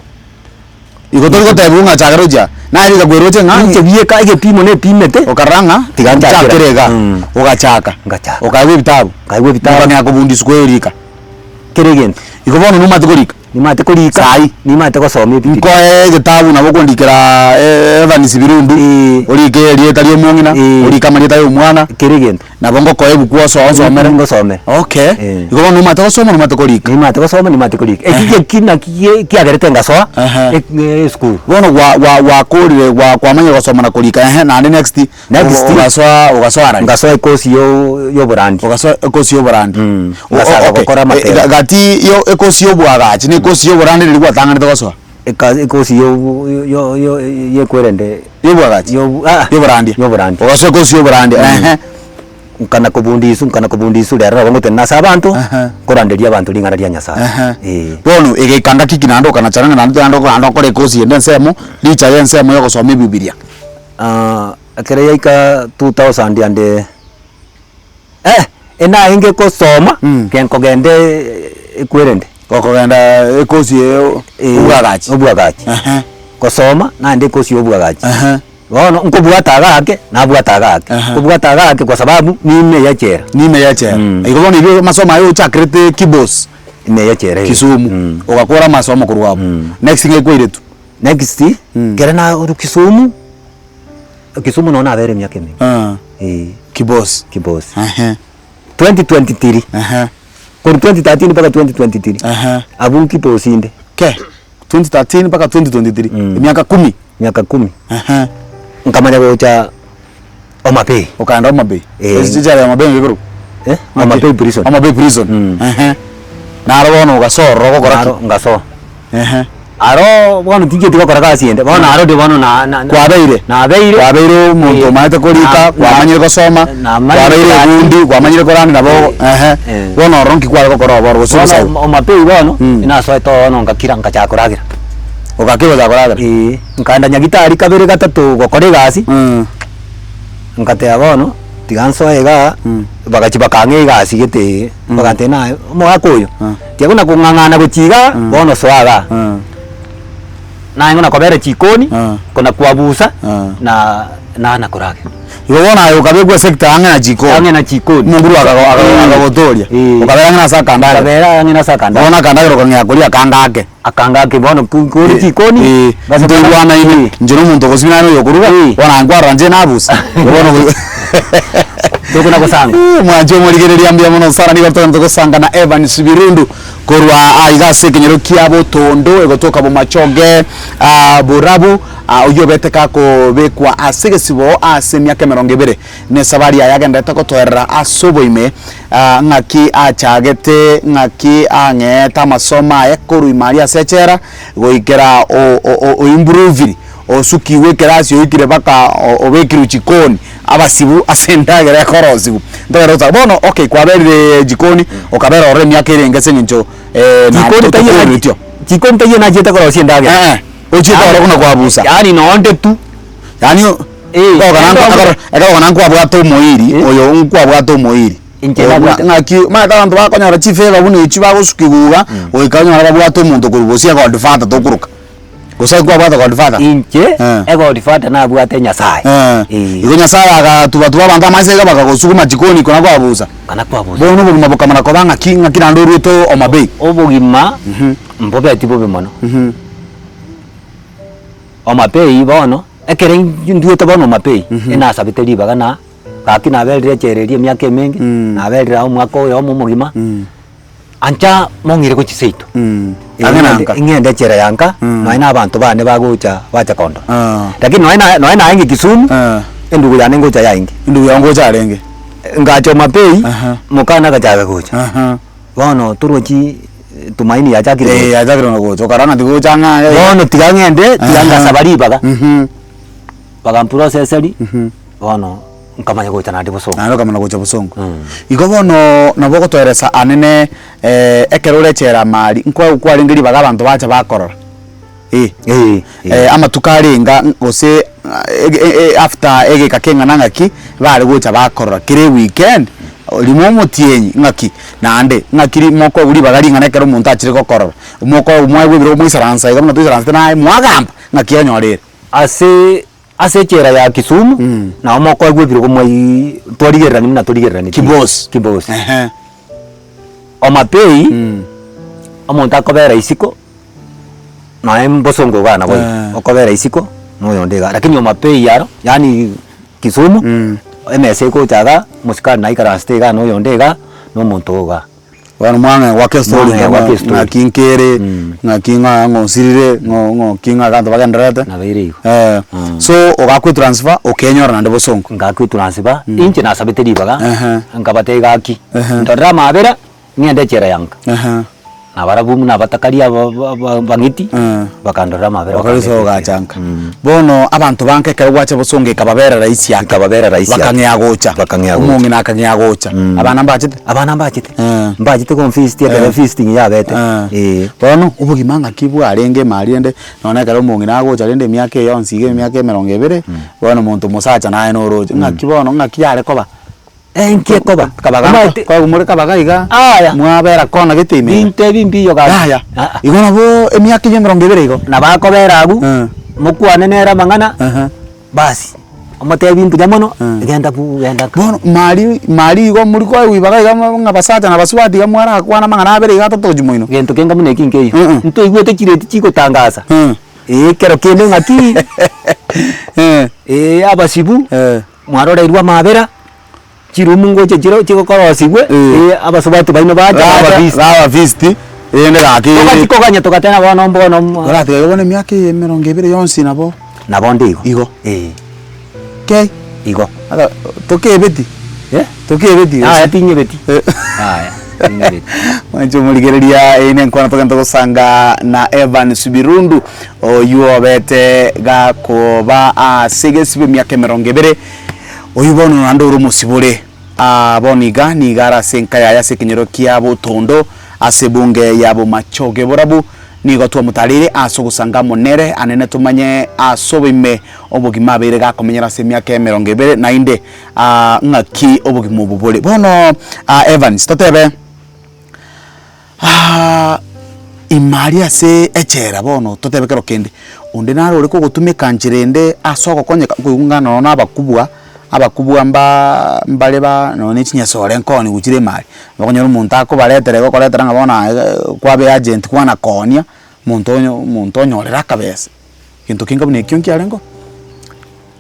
Speaker 1: Igo tori gotebiwa ng'a chakera gochia, naye riga kweroche ng'a
Speaker 2: Inche bieka egepimo nepimete.
Speaker 1: Okarora ng'a
Speaker 2: Tiga nchakere.
Speaker 1: nchakere iga,
Speaker 2: Mm.
Speaker 1: ogachaka.
Speaker 2: Ngachaka.
Speaker 1: Okaegwa ebitabu.
Speaker 2: Nkaegwa ebitabu.
Speaker 1: Okang'ea kobundiswa kwerika.
Speaker 2: Kera egento.
Speaker 1: Igo bono nomanyete korika?
Speaker 2: Nimanyete korika.
Speaker 1: Sahi.
Speaker 2: Nimanyete gosoma ebibiria.
Speaker 1: Nkoe egetabu nabo okondikera Evans Birundu,
Speaker 2: Eeh.
Speaker 1: orike erieta ria omong'ina,
Speaker 2: Eeh.
Speaker 1: orike amarieta ya omwana.
Speaker 2: Kera egento.
Speaker 1: Nabo ngokoa ebuku osoe onsomere.
Speaker 2: Ngosomere.
Speaker 1: Okay.
Speaker 2: Eh.
Speaker 1: Igo bono nomanyete gosoma nomanyete korika.
Speaker 2: Nimanyete gosoma nimanyete korika. Eki eki naki gie kiagerete ngasoa
Speaker 1: Ehe.
Speaker 2: e- esukuru.
Speaker 1: Bono gwa gwa gwakorire gwa kwamanyire gosoma na korika ehe naende next
Speaker 2: Next.
Speaker 1: oga- ogasoa ogasoa arari.
Speaker 2: Ngasoa ekosi yo ya oborandi.
Speaker 1: Ogasoa ekosi ya oborandi.
Speaker 2: Mm.
Speaker 1: O- o-
Speaker 2: Ngasaga
Speaker 1: okay.
Speaker 2: gokora
Speaker 1: Eh,
Speaker 2: amatemo.
Speaker 1: ga- gati yo ekosi ya obwagachi na ekosi ya oborandi riria gwatang'anete gosoa?
Speaker 2: Eka ekosi ya obo yo yo ya ekwerende
Speaker 1: Ya obwagachi?
Speaker 2: ya obo aa
Speaker 1: Ya oborandia?
Speaker 2: ya oborandia.
Speaker 1: Ogasoa ekosi ya oborandia ehe.
Speaker 2: Nkana kobundiswa nkana kobundiswa rero nabo ngotenena ase abanto,
Speaker 1: Ehe.
Speaker 2: nkoranderia abanto ring'ana ria Nyasaye,
Speaker 1: Ehe.
Speaker 2: eh.
Speaker 1: Bono egeika ngaki ki naende okanachana ng'a naende naende naende okore ekosi ende ensemo, richa ya ensemo ya ogosoma ebibiria.
Speaker 2: Ekero yaika two thousand and eh, enarenge gosoma, genkogenda ekwerende.
Speaker 1: Gokogenda ekosi eye
Speaker 2: Eh,
Speaker 1: obwagachi.
Speaker 2: obwagachi.
Speaker 1: Ehe.
Speaker 2: Gosoma naende ekosi ya obwagachi.
Speaker 1: Ehe.
Speaker 2: Bono nkobwata iga ake, nabwata iga ake,
Speaker 1: Ehe.
Speaker 2: nkobwata iga ake kwa sababu nime ya echela.
Speaker 1: Nime ya echela. Igo bono ebio amasomo aye ochakerete Kibos,
Speaker 2: Ime ya echela eh.
Speaker 1: Kisumu, ogakora amasomo korwa abwo. Next ng'ai kwairetwe?
Speaker 2: Next, ekero narwa Kisumu, Kisumu nonye nabere emiaka emenge,
Speaker 1: Ah.
Speaker 2: eh.
Speaker 1: Kibos.
Speaker 2: Kibos.
Speaker 1: Ehe.
Speaker 2: 2023,
Speaker 1: Ehe.
Speaker 2: korwa 2013 mpaka 2023,
Speaker 1: Ehe.
Speaker 2: abwo Kibos inde.
Speaker 1: Ke, 2013 mpaka 2023, emiaka kumi.
Speaker 2: Miaka kumi.
Speaker 1: Ehe.
Speaker 2: Nkamanya gocha Homa Bay.
Speaker 1: Okaenda Homa Bay?
Speaker 2: Eh.
Speaker 1: Ase echela ya Homa Bay ngekorokwa?
Speaker 2: Eh, Homa Bay prison.
Speaker 1: Homa Bay prison. Ehe. Naro bono ogasoa ororo ogokora ki?
Speaker 2: Naro ngasoa.
Speaker 1: Ehe.
Speaker 2: Aro bono tinchieti gokora gasi ende, bono aro ndi bono na na na-
Speaker 1: Kwabeire?
Speaker 2: Nabeire.
Speaker 1: Kwabeire omonto
Speaker 2: Eh,
Speaker 1: omanyete korika,
Speaker 2: na-
Speaker 1: kwamanyire gosoma,
Speaker 2: namanyire
Speaker 1: kwabeire
Speaker 2: gasi.
Speaker 1: ebundi, kwamanyire korani nabo
Speaker 2: Eh,
Speaker 1: ehe.
Speaker 2: eh.
Speaker 1: Bono ororo nki kware gokora obo gose
Speaker 2: Bono
Speaker 1: obosae?
Speaker 2: Homa Bay bono, nasoete bono ngakira ngachaka koragera.
Speaker 1: Ogakira gochaka koragera?
Speaker 2: Eeh, nkaenda nyagitari kabere gatato gokora egasi, ngateba bono, tiga nsoe igaa, bagachia bakang'a egasi gete eye, bagantebia naye omogaka oyo, tiga buna kong'ang'ana gochia igaa, bono soa igaa. Naye buna kobera chikoni, kona kwabusa, na nana koragera.
Speaker 1: Igo bono aye okabekwa esector ang'e na chikoni.
Speaker 2: Ang'e na chikoni.
Speaker 1: Omonguru akago- akago- akagotoria.
Speaker 2: Eh.
Speaker 1: Okabera ang'e nase akandagera.
Speaker 2: Nkabera ang'e nase akandagera.
Speaker 1: Bono akandagera okang'ea koria akanga ake.
Speaker 2: Akanga ake bono kore chikoni.
Speaker 1: Eh, ntoigwanaine, inche na omonto ogosibia nare oyokoruga, bono aye nkwarora inche nabusa, bono
Speaker 2: Tokona gosanga.
Speaker 1: Mwanche omorigereria mbuya mono sana nigo togende gosanga na Evans Birundu korwa aiga ase ekenyoro kia Botondo egotoka Bomachoge Borabu oyio obete gakobekwa ase egesibo ase emiaka emerongo ebere na esabari yaye agenderete gotoerera ase oboime Ng'aki achagete, ng'aki ang'eete amasomo aye korwa ime aria ase echela, goikera oimproviri, osukigwe ekerasi oikire mpaka obekirwe chikoni, abasibu ase endagera ekorosigwa. Ntogende goteba bono okay kwaberire jikoni, okabera ororo emiaka erenge ase eng'encho
Speaker 2: Jikoni taiyo
Speaker 1: tokoruretio.
Speaker 2: Jikoni taiyo nachiete korosia endagera.
Speaker 1: Eeh, ochiete ororo buna kwabusa.
Speaker 2: Yaani nonde tu.
Speaker 1: Yaani
Speaker 2: Eh,
Speaker 1: ekero
Speaker 2: naende
Speaker 1: ekero ekero na nkwabwate omoiri,
Speaker 2: Eh.
Speaker 1: oyo nkwabwate omoiri.
Speaker 2: Inche
Speaker 1: Oyo
Speaker 2: nabwate-
Speaker 1: ng'aki omanyete abanto bakonyora chifavour buna echio bagosukigwa iga, goika onyore babwate omonto korwa gose egodfather tokoroka. Gose nkwabwate godfather?
Speaker 2: Inche,
Speaker 1: Eh.
Speaker 2: egodfather nabwate Nyasaye.
Speaker 1: Eh.
Speaker 2: Eh.
Speaker 1: Igo Nyasaye agatuba tuba abanto amaiso iga bakagosuguma chikoni kona kwabusa.
Speaker 2: Kana kwabusa.
Speaker 1: Bono obogima bokamana koba ng'aki ng'aki naende oruete Homa Bay.
Speaker 2: Obogima mbobeti bobe mono. Homa Bay bono, ekere nduete bono Homa Bay, enasabete ribaga na gaki naberire echela eria emiaka emenge, naberire agwo omwaka oyomo omogima. Ancha mong'ire gochia seito,
Speaker 1: Ang'e na nka.
Speaker 2: ng'ende echela ya nka, nonya na abanto bane bagocha bacha kondora.
Speaker 1: Ah.
Speaker 2: Lakini nonya na nonya naenge Kisumu,
Speaker 1: Ah.
Speaker 2: endugu yane ngocha yaenge.
Speaker 1: Endugu yago ngocha arenge.
Speaker 2: Ngacha Homa Bay,
Speaker 1: Aha.
Speaker 2: mokana agachaka gocha.
Speaker 1: Aha.
Speaker 2: Bono torochi Tumaini yachakire
Speaker 1: Eh,
Speaker 2: gocha.
Speaker 1: yachakire na gocha, okarora ng'a tigocha ng'a
Speaker 2: Bono tiga ng'ende, tiga
Speaker 1: Aha.
Speaker 2: ngasaba ribaga.
Speaker 1: Mhm.
Speaker 2: Bakamproceseri, bono nkamanya gocha naende bosongo.
Speaker 1: Naende okamanya gocha bosongo. Igo bono nabo ogotoeresa anene ekero ore echela amari, nkwa kwarenge ribaga abanto bacha bakorora eh.
Speaker 2: Eh, eh.
Speaker 1: Amatuko arenga gose after egeka keng'ana ng'aki, bare gocha bakorora kera eweekend, rimo omotienyi ng'aki, naende ng'aki ri mokoegwa ribaga ring'ana ekero omonto achire gokorora, mokoegwa mwaegwa ebirogo mwaisaransa iga buna toisaransete naye mwagamba, ng'aki onyora ere.
Speaker 2: Ase ase echela ya Kisumu, nabo mokoegwa ebirogo mwaiiii twarigererani buna torigererani
Speaker 1: Kibosi.
Speaker 2: Kibosi.
Speaker 1: Ehe.
Speaker 2: Homa Bay, omonto akobera isiko, nonya mbosongo igaa nabo igo, okobera isiko, na oyonde igaa, lakini Homa Bay aro, yaani Kisumu, emesa egocha igaa, omosikari naikaransete igaa na oyonde igaa, na omonto oo igaa.
Speaker 1: Bono mwang'ea goaka estori
Speaker 2: Mwang'ea goaka
Speaker 1: ng'a
Speaker 2: estori.
Speaker 1: ng'aki nkere, ng'aki ng'a ng'osirire, ng'o ng'oki ng'a abanto bagendererete.
Speaker 2: Nabeire igo.
Speaker 1: Eh, so ogakwa etransfer okenyora naende bosongo.
Speaker 2: Ngakwa etransfer, inche nasabete ribaga,
Speaker 1: Ehe.
Speaker 2: nkabatebia gaki,
Speaker 1: Ehe.
Speaker 2: ndorere amabera, ng'ende echela ya nka.
Speaker 1: Ehe.
Speaker 2: Nabarabwo buna abatakari aba ba- ba- bang'iti,
Speaker 1: Eh.
Speaker 2: bakandorera amabera
Speaker 1: Okarisia
Speaker 2: bakandeta
Speaker 1: ogacha
Speaker 2: echela.
Speaker 1: nka. Bono abanto banka ekero gwacha bosongo ekababera rahisi ake.
Speaker 2: Ekababera rahisi ake.
Speaker 1: Bakang'ea gocha.
Speaker 2: Bakang'ea gocha.
Speaker 1: Omong'ina akang'ea gocha. Abana mbachete?
Speaker 2: Abana mbachete,
Speaker 1: Eh.
Speaker 2: mbachete konfeast ekero feasting yabete,
Speaker 1: Eh.
Speaker 2: eh.
Speaker 1: Bono, obogima ng'aki bwarenge ime rende, nonye ekero omong'ina agocha rende emiaka eye yonsi iga emiaka emerongo ebere, bono omonto omosacha naye noroche, ng'aki bono ng'aki yare koba?
Speaker 2: Enki ekoba?
Speaker 1: Kabaga
Speaker 2: Omanyete-
Speaker 1: kwagwa more kabaga iga,
Speaker 2: Aya.
Speaker 1: mwabera kona gete ime iga.
Speaker 2: Binto ebi mbiyo gaki.
Speaker 1: Yaya,
Speaker 2: Aa.
Speaker 1: igo nabo emiaka eyio emerongo ebere igo.
Speaker 2: Nabo akobera abwo,
Speaker 1: Eh.
Speaker 2: mokwane nere amang'ana,
Speaker 1: Ehe.
Speaker 2: basi, omotebi mbuya mono,
Speaker 1: Eh.
Speaker 2: genda bu genda nka.
Speaker 1: Bono mari mari igo mori koegwa ibaga iga ng'a basacha na basubati iga mwarakwana amang'ana abere iga atato gochia moino.
Speaker 2: Gento kenga buna eki nkeiyo,
Speaker 1: Mm.
Speaker 2: ntoigwete chireti chigotangasa,
Speaker 1: Eh.
Speaker 2: eh ekero kende ng'aki,
Speaker 1: Eh.
Speaker 2: eh abasibu,
Speaker 1: Eh.
Speaker 2: Mwaroreirwe amabera, chirumu ngocha chire chigokorosigwe,
Speaker 1: Eh.
Speaker 2: eh, abasubati baino bacha
Speaker 1: Bacha,
Speaker 2: babafeast.
Speaker 1: babafeast, rende gaki
Speaker 2: Togachia koganya togateba bono mbono mwa
Speaker 1: Oratiga igo bono emiaka eye emerongo ebere yonsi nabo
Speaker 2: Nabo nde igo.
Speaker 1: Igo.
Speaker 2: Eh.
Speaker 1: Kei,
Speaker 2: Igo.
Speaker 1: ata tokebeti,
Speaker 2: Eh?
Speaker 1: tokebeti gose?
Speaker 2: Yaya tinyebeti.
Speaker 1: Eh.
Speaker 2: Yaya, tinyebeti.
Speaker 1: Mwanche omorigereria eye nenkwana togende gosanga na Evans Birundu Oyio obete gakoba ase egesibo emiaka emerongo ebere, oyio bono naende ore omosibore. Aa bono iga nigo are ase enka yaye ase ekenyoro kia Botondo, ase ebunge ya Bomachoge Borabu. Nigo twamotareire ase ogosanga amo nere, anene tomanye ase oboime obogima abeire gakomenyera ase emiaka emerongo ebere, naende aa ng'aki obogima obo bore. Bono aa Evans, totebe. Ime aria ase echela bono totebe kero kende, onde nare ore kogotumeka nchera ende ase ogokonyeka nkoigwa ng'a nonya na abakubwa, abakubwa mbaaa mbare ba nonya na echinyasore nkooniwa chire ime aria, okonyora omonto akobaretera igo okoretera ng'a bono aye kwabe agent kwana koonia, omonto onye omonto onyorere akabesa, gento kenge buna ekio nkiarenge oo.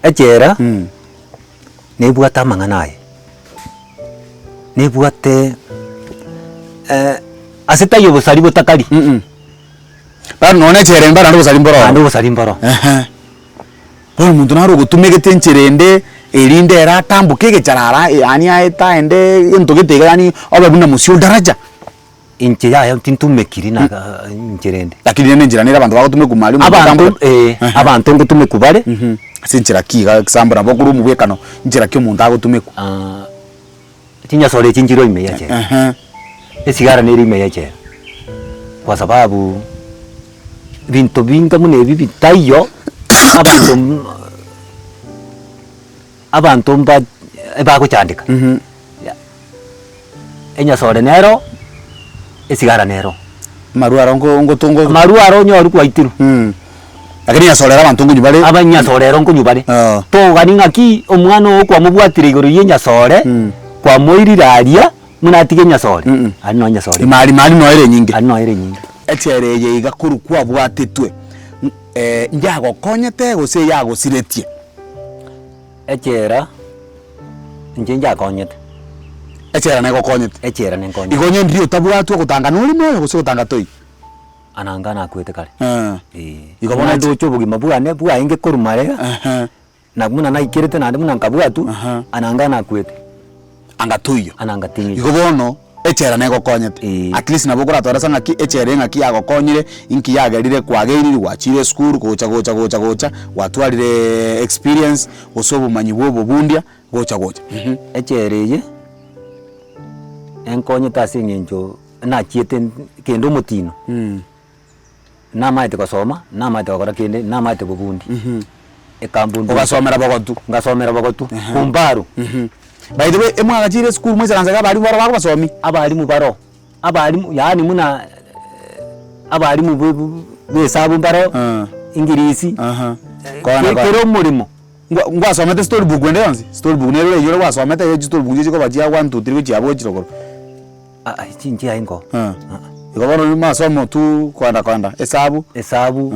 Speaker 2: Echela, nebwate amang'ana aye. Nebwate ase taiyo obosari botakari.
Speaker 1: Bono nonya echela ime naende obosari mboro
Speaker 2: Naende obosari mboro.
Speaker 1: Ehe. Bono omonto naro ogotumegete enchera ende, erinde ere atamboke egechara ara yaani aete aende egento gete iga yaani obe buna mosio daraja.
Speaker 2: Inche yaya tintumekiri na inchera ende.
Speaker 1: Lakini rende enchera nere abanto bagotumekwa mari omonto
Speaker 2: Abanto
Speaker 1: atamboke.
Speaker 2: eh,
Speaker 1: Ehe.
Speaker 2: abanto ngotumekwa bare.
Speaker 1: Ase enchera ki iga example nabo okorwa omobwekano, nchera ki omonto agotumekwa?
Speaker 2: Chinyasore echi nchire ime y'echela.
Speaker 1: Ehe.
Speaker 2: Esigara nere ime y'echela, kwa sababu binto binga buna ebi bitaiyo, abanto. Abanto mba ebagochandeka, enyasore nero, esigara nero.
Speaker 1: Amarwa aro nko ngotongo
Speaker 2: Amarwa aro onyore kwaitirwe.
Speaker 1: Lakini enyasore ere abanto nkonywa bare.
Speaker 2: Aba enyasore ero nkonywa bare.
Speaker 1: Ah.
Speaker 2: Togani ng'aki omwana oo kwamobwatire igoro ya enyasore, kwamoirire aria, buna atige enyasore, aria noo enyasore ere.
Speaker 1: Imari mari noyo ere enyinge.
Speaker 2: Aria noyo ere enyinge.
Speaker 1: Echela eye iga korwa kwabwatetwe, njagokonyete gose yagosiretie?
Speaker 2: Echela inche njakonyete.
Speaker 1: Echela negokonyete?
Speaker 2: Echela nenkonyete.
Speaker 1: Igo onye ndiria otabwatwa ogotanga nore moyo gose ogotanga toiyo?
Speaker 2: Ananga nakwete kare.
Speaker 1: Eh.
Speaker 2: Eeh.
Speaker 1: Igo bono
Speaker 2: Buna ndoche obogima bwane bwaenge korwa marega,
Speaker 1: Ehe.
Speaker 2: na buna naikerete naende buna nkabwatwa,
Speaker 1: Aha.
Speaker 2: ananga nakwete.
Speaker 1: Anga toiyo.
Speaker 2: Ananga ting'iti.
Speaker 1: Igo bono echela negokonyete.
Speaker 2: Eeh.
Speaker 1: At least nabo okoratore ase ng'aki echela eye ng'aki yagokonyire, inki yagerire kwageirire gwachire esukuru gocha gocha gocha gocha, gwatwarire experience gose obomanyi bwa obobundia gocha gocha mh.
Speaker 2: Echela eye, enkonyete ase eng'encho nachiete kende omotino. Namaete gosoma, namaete gokora kende, namaete bobundi. Ekambundu.
Speaker 1: Ogasomera bogotu.
Speaker 2: Ngasomera bogotu, Kumbaru.
Speaker 1: By the way, emwagachire esukuru mwaisaransa iga abalimu baroo bakobasomia?
Speaker 2: Abalimu baroo, abalimu yaani buna abalimu be be esabu mbaro, English,
Speaker 1: Kona
Speaker 2: kera omoremo.
Speaker 1: Ngwa ngwasomete story book ende yonsi? Story book nere oraiyo ore gwasomete iga chistory book chikoba chia one two three gochia abwo gochia igoro.
Speaker 2: Aa chinche aye nko.
Speaker 1: Eh. Igo bono rimo masomo tu koenda koenda esabu.
Speaker 2: Esabu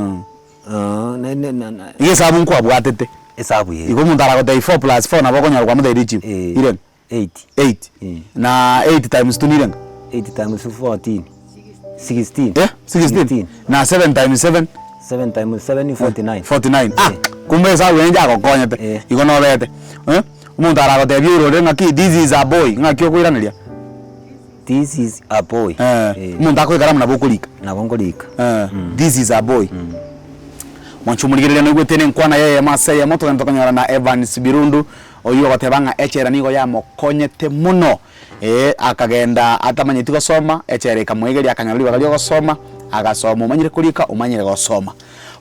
Speaker 2: ne ne na na.
Speaker 1: Igo esabu nkwabwatete.
Speaker 2: Esabu ee.
Speaker 1: Igo omonto aragotebia four plus four nabo okonyora kwamotebia richibu.
Speaker 2: Ee.
Speaker 1: Irenga?
Speaker 2: Eight.
Speaker 1: Eight.
Speaker 2: Ee.
Speaker 1: Na eight times two nirenga?
Speaker 2: Eight times 14. 16.
Speaker 1: Eh, 16. Na seven times seven?
Speaker 2: Seven times seven, 49.
Speaker 1: 49. Ah, kumbe esabu eye njagokonyete.
Speaker 2: Eh.
Speaker 1: Igo nobete. Eh, omonto aragotebia oirorere ng'aki this is a boy, ng'aki okoiraneria?
Speaker 2: This is a boy.
Speaker 1: Eh,
Speaker 2: Eh.
Speaker 1: omonto akoikara amo nabo okorika.
Speaker 2: Nabo nkorika.
Speaker 1: Eh, this is a boy. Mwanche omorigereria noigwete nenkwana ya eyemo ase eyemo togende tokonyora na Evans Birundu oyio ogoteba ng'a echela nigo yamokonyete mono. Ee, akagenda atamanyeti gosoma, echela ekamoegeria akanyora ribaga ri'ogosoma, agasoma omanyire korika, omanyire gosoma.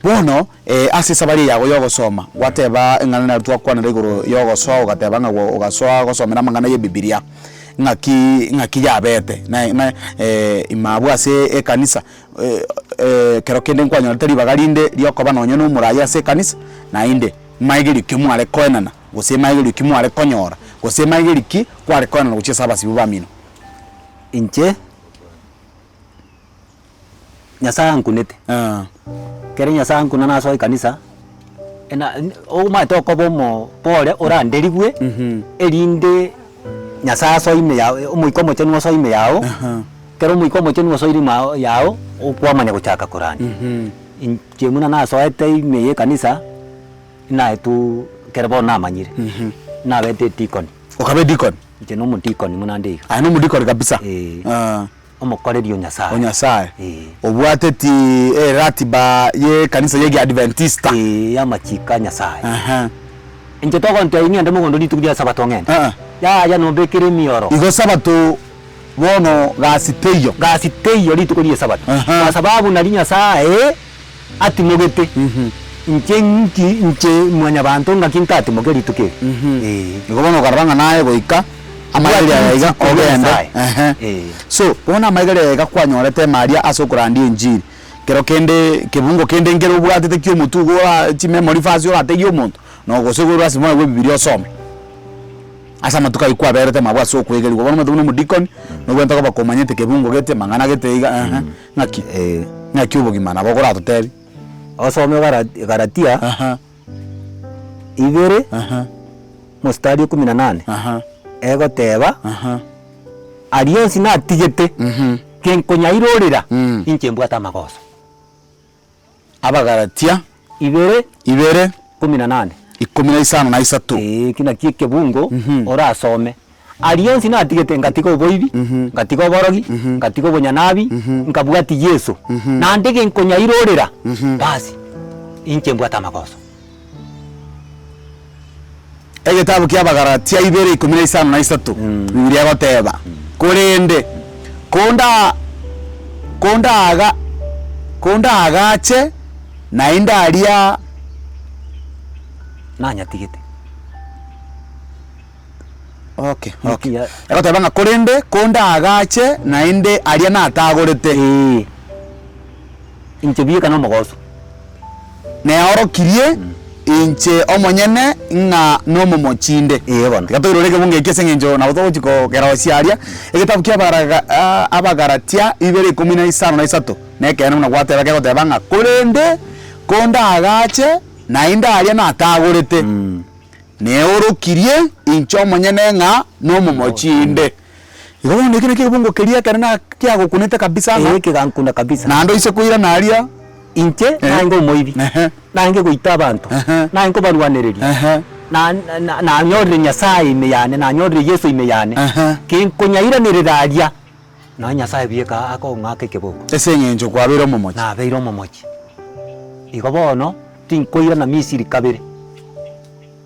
Speaker 1: Bono ase esabari eye yago y'ogosoma, gwateba eng'ana naro twakwanera igoro y'ogosoa ogateba ng'a ogasoa gosomera amang'ana y'ebibiria, ng'aki ng'aki yabete na na ime abwo ase ekanisa ekero kende nkwanyorete ribaga rinde riokoba nonye na omoraia ase ekanisa, naende maigerio ki mware koenana gose maigerio ki mware konyora, gose maigerio ki kware koenana gochia ase abasibwa bamino.
Speaker 2: Inche. Nyasaye ankunete, ekero Nyasaye ankuna nasoa ekanisa, ena omanyete okoba omopore oranderigwe, erinde Nyasaye asoe ime yao omoika omochenu osoe ime yao, ekero omoika omochenu osoire ime yao yao, okwamanya gochaka korandia. Inche buna nasoete ime ya ekanisa, naetwe ekero bono namanyire, nabete edikoni.
Speaker 1: Okaba edikoni?
Speaker 2: Inche na omodikoni buna nde iga.
Speaker 1: Aye na omodikoni kabisa?
Speaker 2: Eeh. Omokoreri o Nyasae.
Speaker 1: O Nyasae.
Speaker 2: Ee.
Speaker 1: Obwateti eratiba y'ekanisa y'Egiadventista.
Speaker 2: Ee, y'amachiko a Nyasae.
Speaker 1: Ehe.
Speaker 2: Inche togontebia ng'ende mogondo rituko ria Sabato ng'ende?
Speaker 1: Ee.
Speaker 2: Yaya nombekere emioro.
Speaker 1: Igo Sabato bono gasi teiyo.
Speaker 2: Gasi teiyo rituko ri'Esabato.
Speaker 1: Ehe.
Speaker 2: Kwa sababu nari Nyasae atimogete, inche inki inche Mwanyabanto ng'aki ntatimoke rituko eri? Ee.
Speaker 1: Igo bono okarora ng'a naye goika amaiga aya iga
Speaker 2: Mbwati
Speaker 1: ogende
Speaker 2: Nyasae.
Speaker 1: ehe.
Speaker 2: Ee.
Speaker 1: So bono amaiga aya iga kwanyorete emaria ase okorandia enchiri, kero kende kebungo kende nkere obwatete kia omotwe igo ora chimemory verse orategie omonto, no gose igo lasima oegwe ebibiria osome. Ase amatuko ayio kwaberete mabwo ase okoegerigwa bono omanyete buna omodikoni, nobwenerete koba komanyete kebungo gete mang'ana gete iga ehe. Ng'aki?
Speaker 2: Ee.
Speaker 1: Ng'aki obogima nabo okoratotebie?
Speaker 2: Osome Gala- Galatia
Speaker 1: Aha.
Speaker 2: ibere,
Speaker 1: Aha.
Speaker 2: mostari ikomi na nane,
Speaker 1: Aha.
Speaker 2: egoteba,
Speaker 1: Aha.
Speaker 2: aria onsi natigete,
Speaker 1: Mhm.
Speaker 2: tinkonyairorera,
Speaker 1: Mm.
Speaker 2: inche mbwate amagoso.
Speaker 1: Abagalatia
Speaker 2: Ibere,
Speaker 1: ibere
Speaker 2: ikomi na nane.
Speaker 1: ikomi na isano na isato.
Speaker 2: Ee, eki nakio ekebungo orasome. Aria onsi natigete ngatiga oboibi, ngatiga oborogi, ngatiga obonyanabi, nkabwatia Yeso, naende genkonyairorera, basi inche mbwate amagoso.
Speaker 1: Egetabu kia Abagalatia ibere ikomi na isano na isato, Bibilia egoteba, Korende konda kondaga kondaagache naende aria
Speaker 2: Nanyatigete.
Speaker 1: Okay, okay. Egoteba ng'a korende kondaagache naende aria natagorete.
Speaker 2: Ee. Inche bieka nomogoso.
Speaker 1: Neorokirie inche omonyene ng'a nomomochi inde.
Speaker 2: Ee bono.
Speaker 1: Tiga toirore ekebungo eki ase eng'encho nabo togochia kogerosia aria. Egetabu kia Abaraga Abagalatia ibere ikomi na isano na isato, nekeene buna gwateba kegoteba ng'a korende kondaagache naende aria natagorete, neorokirie inche omonyene ng'a nomomochi inde. Igo bono eki nakio ekebungo keria ekere na kiagokunete kabisa ng'a.
Speaker 2: Ee kegankuna kabisa.
Speaker 1: Naende oise koirana aria.
Speaker 2: Inche naenge omoibi, naenge goita abanto, naenge kobarwanereria, na na nanyorire Nyasae ime yane, nanyorire Yeso ime yane, kinkonyairanerera aria, nonya Nyasae bieka akong'aka ekeboko.
Speaker 1: Ase eng'encho kwabeire omomochi.
Speaker 2: Nabeire omomochi. Igo bono, tinkoirana Misiri kabere,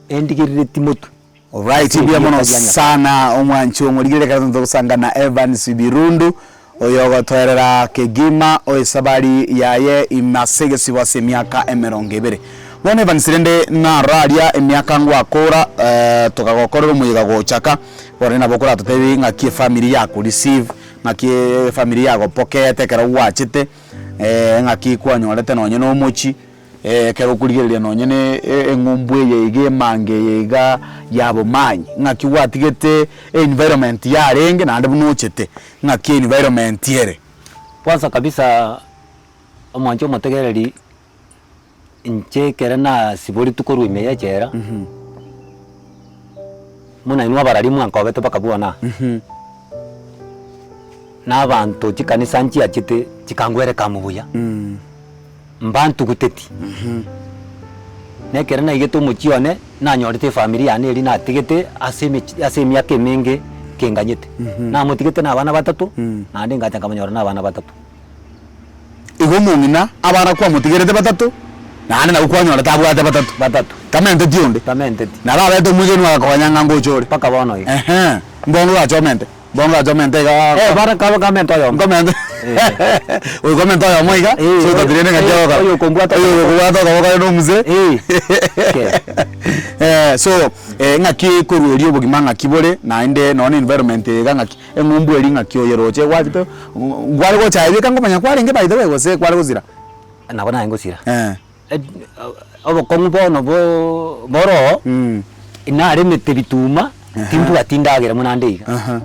Speaker 2: endigereretie motwe.
Speaker 1: Alright, mbuya mono sana omwanchi omorigereria ekero togosanga na Evans Birundu oyo ogotoerera kegima o esabari yaye ime ase egesibo ase emiaka emerongo ebere. Bono Evans rende narora aria emiaka ngwakora eh, tokagokorera omoyega gochaka bono nabo okoratotebi ng'aki efamiri yako receive ng'aki efamiri yagopokete ekero gwachete ng'aki kwanyorete nonye na omochi. Ekero okorigereria nonye ne eng'umbu eye iga emanga eye iga ya bomanyi, ng'aki gwatigete environment yarenge naende buna ochete, ng'aki environment ere.
Speaker 2: Kwanza kabisa omwanche omotegereri inche ekere nasiboretwe korwa ime ya echela, buna inwe abarari mwankobete mpaka bwana aa, na abanto chikanisa nchiachete chikangwereka amo buya. Mbantuguteti. Na ekero naigete omochie one, nanyorete efamiri yane eria natigete ase emech ase emiaka emenge kenganyete. Namotigete na abana batato, naende ngacha nkamonyora na abana batato.
Speaker 1: Igo omong'ina abana kwamotigerete batato, naende nabwo kwanyorete abwate batato.
Speaker 2: Batato.
Speaker 1: Tamenteti onde.
Speaker 2: Tamenteti.
Speaker 1: Nabo abete omwegenwa agakonya ng'a ngocha ore.
Speaker 2: Mpaka bono iga.
Speaker 1: Ehe, mbono orache omente. Bono orache omente iga.
Speaker 2: Eh, bara kaba kamente oyomo.
Speaker 1: Nkomente. Oyo komenta oyomo iga,
Speaker 2: Eh,
Speaker 1: so otatiga rende ng'aki
Speaker 2: eh,
Speaker 1: ogokora.
Speaker 2: oyo okombwata
Speaker 1: Oyo okobwata okoboko aye na omuse.
Speaker 2: Eh, okay.
Speaker 1: Eh, so eh, ng'aki korwa erio obogima ng'aki bore, naende nonye na environment eye iga ng'aki, eng'umbu eria ng'aki oyeroche gwachete, nkware gocha aye ngomanya kwarenge by the way gose kware gosira?
Speaker 2: Nabo naye ngosira.
Speaker 1: Eh.
Speaker 2: Obokong'u bono boo boroo, naremete ebituma, timbwati ndagera buna nde iga.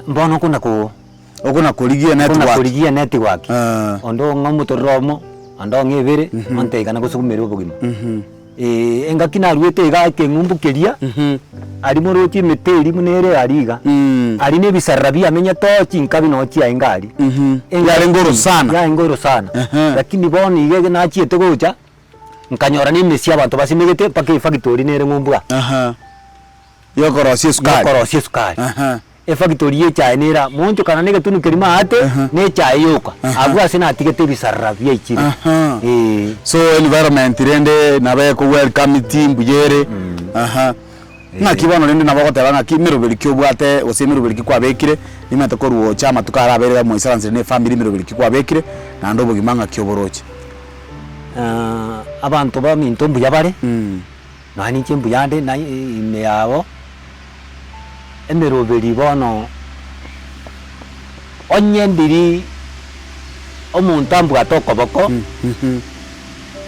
Speaker 2: Mbono okona ko
Speaker 1: Okona korigia
Speaker 2: okona
Speaker 1: network.
Speaker 2: korigia network, onde ong'e omotorero omo, onde ong'e ebere, onte iga nagosukumera obogima. Engaki naruete iga ekeng'umbu keria, aria moroche emete eria buna ere aria iga, aria na ebisarara biamenyete oo chinkabi noo chiaenge aria.
Speaker 1: Yarenge orosana.
Speaker 2: Yarenge orosana. Lakini bono iga ege nachiete gocha, nkanyora na emesie abanto basimegete mpaka efactory nere ng'umbu aa.
Speaker 1: Yokorosia esukari.
Speaker 2: Yokorosia esukari. Efactory ya echae nere aa, moonchokana na egetunu keria maate, na echae yoka. Abwo ase natigete ebisarara biaichire. Eeh.
Speaker 1: So environment rende nabo eko welcome ti mbuya ere, aha. Ng'aki bono rende nabo ogoteba ng'aki emeroberi ki obwate gose emeroberi ki kwabekire, nimanyete korwa ocha amatuko aya arabeire iga moisaransire na efamiri emeroberi ki kwabekire, naende obogima ng'aki oboroche.
Speaker 2: Abanto baminto mbuya bare. Nonya ninche mbuya nde na ime yabo, emeroberi bono onye ndiri omonto ambwate okoboko,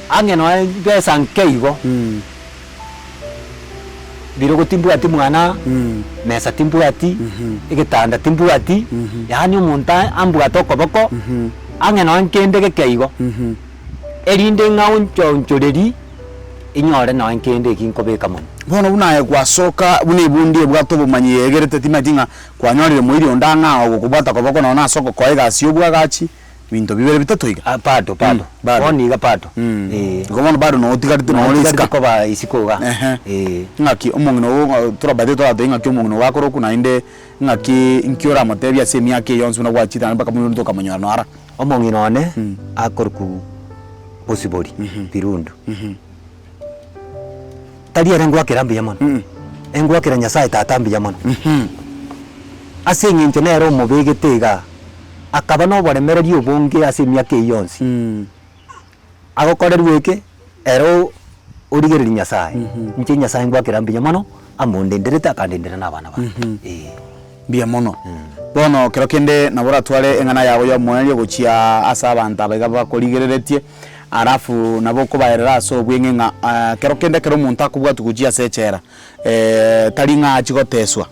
Speaker 2: ang'e nonya besa nke igo, birogo timbwati mwana, mesa timbwati, egetanda timbwati, yaani omonto ambwate okoboko, ang'e nonya kende geke igo, erinde ng'a onchonchoreria. Inyore nonya nkende eki nkobeka mono.
Speaker 1: Bono buna aye gwasoka buna ebundi ebwate obomanyi yeegerete, timanyeti ng'a kwanyorire moiri onde ang'e ao ogokobwata koboko nonya ase ogokoa egasi y'obwagachi, binto bibere bitato iga.
Speaker 2: Ah, bado bado.
Speaker 1: Bado.
Speaker 2: Bono iga bado. Eh.
Speaker 1: Igo bono bado noo otigarete noo ore
Speaker 2: Notigarete
Speaker 1: isiko.
Speaker 2: koba isiko iga.
Speaker 1: Ehe.
Speaker 2: Eh.
Speaker 1: Ng'aki omong'ina ogo ng'a tora by the way toratebie ng'aki omong'ina ogo akorokwa naende ng'aki nki oramotebie ase emiaka eye yonsi buna gwachire naende mpaka buna tokamonyora nora.
Speaker 2: Omong'ina one akorokwa Bosibori, Birundu. Tari ere ngoakera mbuya mono, engoakera Nyasaye Tata mbuya mono. Ase eng'encho nere omobegete igaa, akaba na oboremereria obonge ase emiaka eyio yonsi. Agokorerwa eke, ere origereria Nyasaye. Inche Nyasaye ngoakera mbuya mono. Amondenderete akandendera na abana bane, ee.
Speaker 1: Mbuya mono. Bono kero kende nabo oratware eng'ana yago y'omoerio gochia ase abanto aba iga bakorigereretie, alafu nabo okobaerera ase obweng'e ng'a kero kende ekero omonto akobwatwa gochia ase echela, tari ng'a achie goteswa,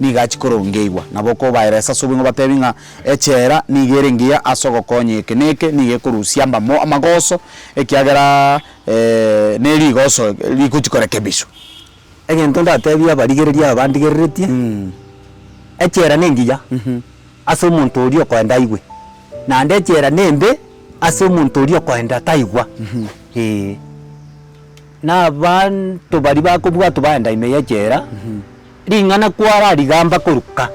Speaker 1: nigo achie korongeigwa. Nabo okobaeresa ase obweng'e obatebi ng'a echela nigo ere engiya ase ogokonya eke na eke, nigo ekorusia ambamo amagoso, ekiagera ne rigoso rigochia korekebishwa.
Speaker 2: Egento ndatebie abarigereria aba bandigereretie, echela nengiya ase omonto oria okoenda aigwe, naende echela nembe ase omonto oria okoenda taigwa, eh. Na abanto baria bakobwatwa baenda ime y'echela, ring'ana kwararigamba korwa ka,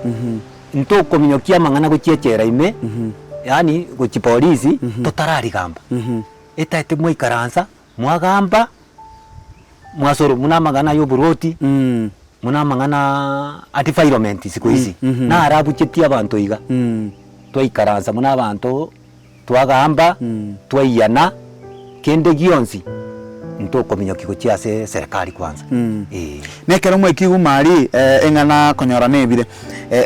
Speaker 2: ntokominyokia amang'ana gochia echela ime, yaani gochia polisi, totararigamba. Etaete mwaikaransa. Mwagamba, mwasoro buna amang'ana y'oborwoti, buna amang'ana a defilement isiko isi, naro abuchetie abanto iga. Twaikaransa buna abanto, twagamba, twaiyana, kende gionsi ntokominyokia gochia ase eserekari kwanza, eeh.
Speaker 1: Na ekero mwaikigwe aria, eng'ana konyora nebire,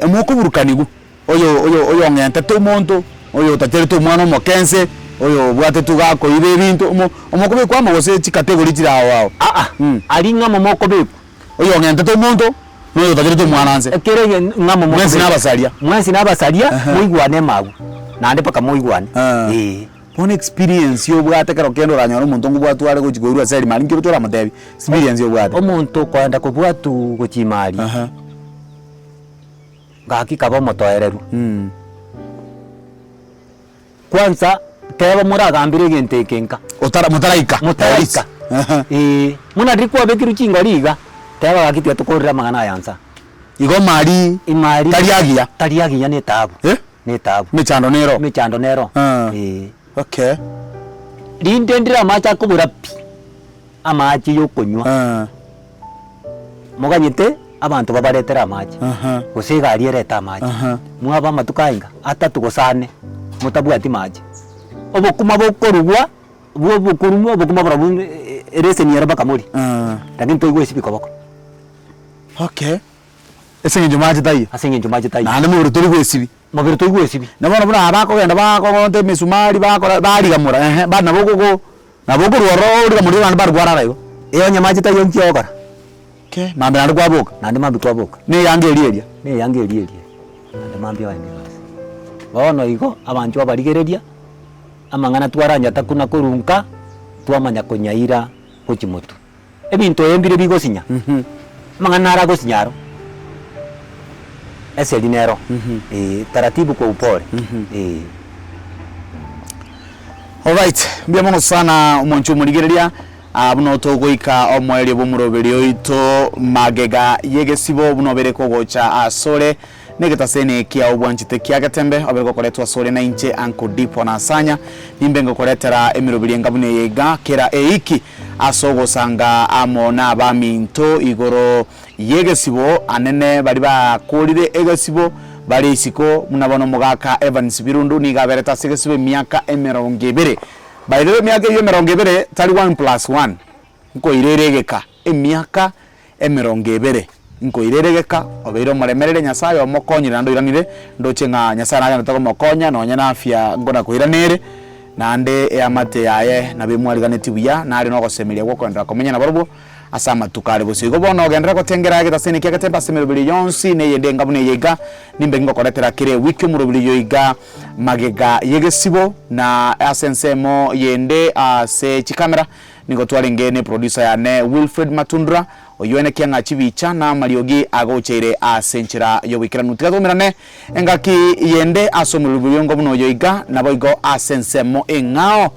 Speaker 1: mokoburukanigwa. Oyo oyo oyong'entete omonto, oyo otacherete omwana omoke ense, oyo obwatetwe gakoiba ebinto, omo omokobekwa amo gose chicategory chire ao ao.
Speaker 2: Aa, aria ng'amo mokobekwa.
Speaker 1: Oyong'entete omonto, na oyo otacherete omwana nse.
Speaker 2: Ekero ege ng'amo
Speaker 1: Mwensi
Speaker 2: mokobekwa.
Speaker 1: na abasaria.
Speaker 2: Mwensi na abasaria, moigwane emagwa, naende mpaka moigwane, ee.
Speaker 1: Bono experience obwate ekero kende oranyore omonto ngobwatwa are gochi koirwa ase erimari, nki oroche oramotebie? Experience obwate.
Speaker 2: Omonto okoenda kobwatwa gochia ime aria. Gaki kaba omotoereru. Kwanza teba moragambere egento eke nka.
Speaker 1: Otara motaraika.
Speaker 2: Motaraika. Eeh, buna riria kwabekirwe chingori iga, teba gaki tiga tokorere amang'ana aya nsa.
Speaker 1: Igo mari
Speaker 2: Imari
Speaker 1: tari agiya.
Speaker 2: Tari agiya na etaabu.
Speaker 1: Eh?
Speaker 2: Na etaabu.
Speaker 1: Emechando nero.
Speaker 2: Emechando nero.
Speaker 1: Ah.
Speaker 2: Eeh.
Speaker 1: Okay.
Speaker 2: Rinde ndire amache akobora pi, amache yokonywa.
Speaker 1: Ah.
Speaker 2: Moganyete abanto babaretere amache,
Speaker 1: Aha.
Speaker 2: gose egari erete amache,
Speaker 1: Aha.
Speaker 2: mwaba amatuko aenga atato gose ane, motabwati mache. Obokima bokorugwa, bwa obokorumwa obokima borobwo ereseni ero mpaka morie,
Speaker 1: Ah.
Speaker 2: lakini toigwa esibie koboko.
Speaker 1: Okay. Ase eng'encho mache taiyo.
Speaker 2: Ase eng'encho mache taiyo.
Speaker 1: Naende mobere tori gwesibia.
Speaker 2: Mobere tori gwesibia.
Speaker 1: Na bono buna aba bakogenda bakong'onta emesumari bakora barigamora ehe, bado nabo okogo nabo okorwa ororo origamorire naende bado kwarara igo.
Speaker 2: Eh onye mache taiyo nki ogokora?
Speaker 1: Kei, mambia naende kwaboka.
Speaker 2: Naende mambia kwaboka.
Speaker 1: Na eyanga eria eria.
Speaker 2: Na eyanga eria eria, naende mambia ogende egasi. Bono igo, abanchwa abarigereria, amang'ana twaranyata kuna korwa nka, twamanya konyaira gochia motwe. Ebinto ebi mbire bigosinya, amang'ana naro agosinya aro, eseri nero, eh, taratibu kwa upole, eh.
Speaker 1: Alright, mbuya mono sana omonche omorigereria ah, buna togoika omoerio bw'omoroberi oito magega y'egesibo buna obere kogocha asore Negetaseni kiao bwanchete kia Getembe, obe gokoretwa asore nainche Uncle Dipo Nasanya, nimbe ngokoretera emeroberi enga buna eye iga kera eiki ase ogosanga amo nabaminto igoro y'egesibo anene baria bakorire egesibo bare isiko buna bono omogaka Evans Birundu nigo aberete ase egesibo emiaka emerongo ebere. By the way emiaka eyio emerongo ebere tari one plus one, nkoirere egeka emiaka emerongo ebere, nkoirere egeka, obeire omoremereria Nyasaye omokonyire naende oiranire, ndoche ng'a Nyasaye nagenderete komokonya nonye na afya nkona koirana ere, naende eamate yaye nabo emwariganetie buya, nare nogosemeria gwokoenderera komenya nabarobwo ase amatuko are bosio. Igo bono ogenderere gotengera egetaseni kia getembe ase emeroberi yonsi, na eyende enga buna eye iga, nimbe ngokoretera kera ewiki omoroberi oyo iga magega y'egesibo, na ase ensemo yende ase chikamera. Nigo twarenge ne producer yane Wilfred Matundura, oyio enekia ng'a chibicha na amariogi agocheire ase enchera y'oboikeranu. Tiga toumerane engaki yende ase omorobiriongo buna oyo iga, naboigo ase ensemo eng'ao,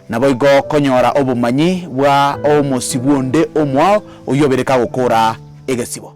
Speaker 1: naboigo konyora obomanyi bwa omosibwa onde omoao oyio obere kagokora egesibo.